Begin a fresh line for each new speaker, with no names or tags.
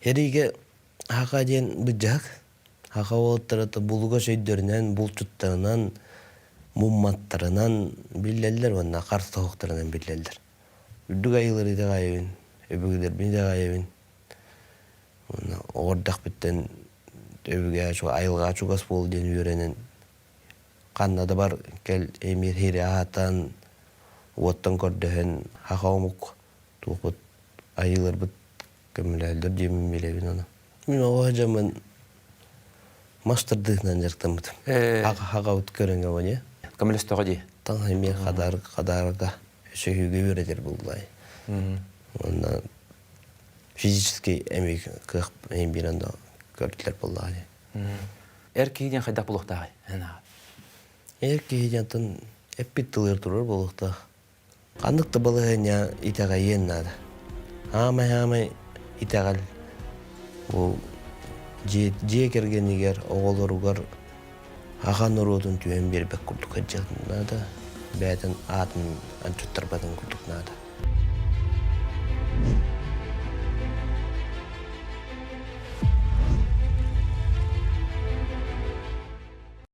Эриигэ Хака диэн быдьаһык. Хака уолаттара булугас өйдөрүнэн, булчуттарынан, мумматтарынан биллэллэр уонна хар тоһуктарынан биллэллэр. Үрдүк айыылары итэҕэйэбин, өбүгэлэрбин итэҕэйэбин. Уонна оҕо эрдэхпиттэн өбүгэ айылҕаҕа чугас буол диэн үөрэнэн ханна да бар кэл эмиэ иһири аһатан, уоттан көрдөһөн хаха омук туохпут айыыларбыт көмөлөһөллөр диэммин билэбин ону. Мин оҕо дьоммун мас тардыытынан дьарыктаммытым. Аҕабыт көрөҥө не.
Көмөлөстөҕө дии.
Таҥ эмиэ хадар хадарга өсөһүүгэ үөрэтэр буллай. Уонна физически эми кыах эм биирэн да көрдүлэр буоллаҕа дии.
Эр киһи диэн хайдах булуохтааҕый?
Эр киһи диэн эппит тылыгар турар буолуохтаах. Ханнык да балаһыанньа итэҕэйиэн наада. Аамай-аамай итэҕэл бу дьиэ, дьиэ кэргэнигэр, оҕолоругар аҕа норуотун түһэн биэрбэт курдук сылдьыан наада. Бэйэтин аатын анчыттарбатын курдук наада.